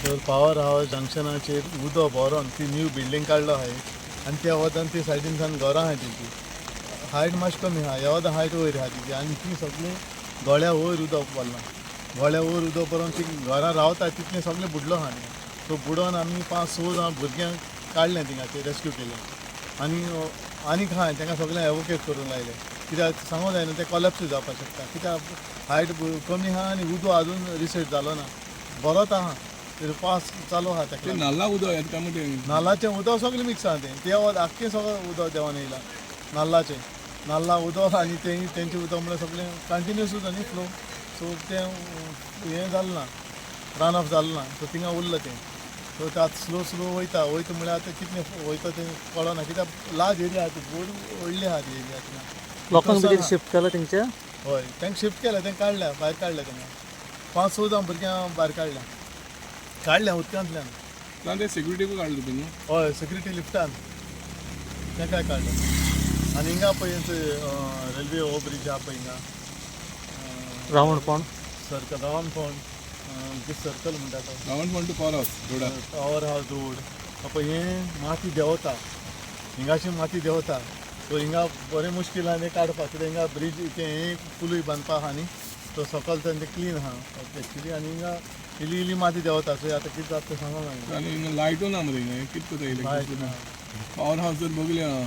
तर पावर हावस जंक्शनाचेर उदक भरोन ती न्यू बिल्डींग काडलो आहाय आनी त्या वतान ती सायडीन सावन घरां आहाय. तेंची हायट मातशी कमी आहा, ह्या वता हायट वयर आहा तेजी आनी ती सगळीं गळ्या वयर उदक भरलां. गळ्या वयर उदक भरोन ती घरां रावता तितलें सगळें बुडलो आहा न्ही. सो बुडोन आमी पांच स जाण भुरग्यांक काडलें, थिंगाचेर रेस्क्यू केलें आनी आनीक आहा तांकां सगळें एवोकेट करूंक लायलें, कित्याक सांगूंक जायना, तें कॉलेप्स जावपाक शकता, कित्याक हायट कमी आहा आनी उदक अजून रिसेट जालो ना, बरोच आहा ते पावस चालू आहा ते तेका लागून. नाल्ला उदक येता काय म्हणटे? नाल्लाचें उदक सगळें मिक्स आहा तें. तें वत आख्खें सगळें उदक देंवन येयलां नाल्लाचें. नाल्ला उदक आनी तें तेंचें उदक म्हणल्यार सगळें कंटिन्युअस उदक न्ही फ्लो. सो तें हें जालें ना, रन ऑफ जालें ना. सो थिंगा उरलें तें. सो तें आतां स्लो स्लो वयता वयता, म्हणल्यार आतां कितलें वयता तें कळना, कित्याक लार्ज एरिया आहा ती, भोव व्हडली आहा ती एरिया थिंगा. लोकांक भितर शिफ्ट केला तेंच्या? हय, तांकां शिफ्ट केलें, तांकां काडल्या भायर, काडल्या तांकां. पांच स जाण भुरग्यां भायर काडल्या, काडल्या उदकांतल्यान. ना, ते सेक्युरिटीकूय काडलो तुमी न्हू? हय, सेक्युरिटी लिफ्टान तांकांय काडलें. आनी हिंगा पळय रेल्वे ओवर ब्रिज आहा पळय हिंगा रावण पण सर्कल, रावण फोंड कितें सर्कल म्हणटा तो. रावण फोंड टू पावर हावस रोडार. पावर हावस रोड पळय, हें माती देंवता, हिंगाशी माती देंवता. सो हिंगा बरें मुश्कील आहा तें काडपाक, कित्याक हिंगा ब्रिज तें हें पुलूय बांदपाक आहा न्ही. सो सकयल तें क्लीन आहा एक्चुली आनी हिंगा इल्ली इल्ली माती देंवता. सो आतां कितें जाता तें सांगूंक जायना. आनी लायटू ना मरे हिंगा, कितें करता? लायट इलेक्ट्रिसिटी ना. पावर हावस जर बगले आहा,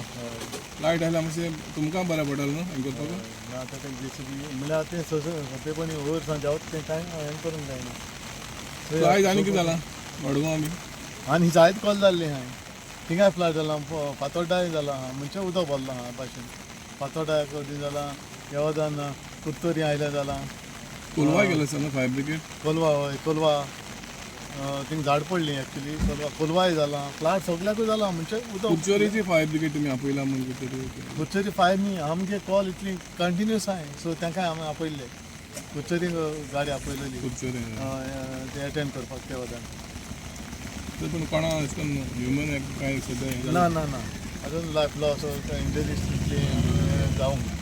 लायट आसल्यार मातशें तुमकां बरें पडटलें न्हू हें करपाक. ना, आतां तें जेसीबी म्हणल्यार तें सोंपेपणी वयर सावन देंवता, तें कांय हें करूंक जायना. सो आयज आनी कितें जालां मडगांव बी? आनी जायत कॉल जाल्ली आहाय. थिंगाय फ्लड जालां, फातोड्डाय जालां आहा, म्हणजे उदक भरलां आहा भाशेन. फातोड्डाक बी जालां, येवदान कुर्तोरी आयल्या जालां. कोलवा गेलो आसा न्हू फायर ब्रिगेड? कोलवा, हय, कोलवा थिंग झाड पडली एक्चुली. कोलवा, कोलवाय जालां फ्लड, सगल्याकूय जालां म्हणजे उदक. कुडचोरीची फायर ब्रिगेड तुमी आपयला म्हूण कितें तरी? कुडचोरी फायर न्ही, आमगे कॉल इतली कंटिन्युअस आहाय. सो तांकां आमी आपयल्ले, कुडचोरी गाडी आपयलेली. कुडचोरी. ते एटेंड करपाक त्या वदान. तर पूण कोणा अशें करून ह्युमन कांय सद्या हें ना. जालें? ना ना, अजून लायफ लॉस इंजरीज तितली जावंक ना.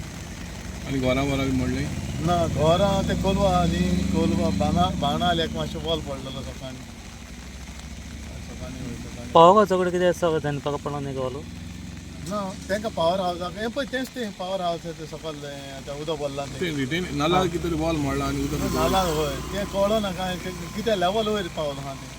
आनी घरां वरां बी मोडलें? ना, घरां ते कोलवा न्ही, कोलवा बांदा बाणाल्याक मातशें वॉल पडलेलो सकाळीं सकाळीं, वय सकाळीं. पावर हावसा कडेन कितें आसा दनपाक पडोन न्ही गावलो? ना, तांकां पावर हावसाक हें पळय, तेंच तें पावर हावस तें सकयल तें आतां उदक भरलां तें. ते रिटेन नाल्ला कितें तरी वॉल मोडला आनी उदक नाला, वय, तें कळना कांय, तें कितें लेवल वयर पावलां आहा तें.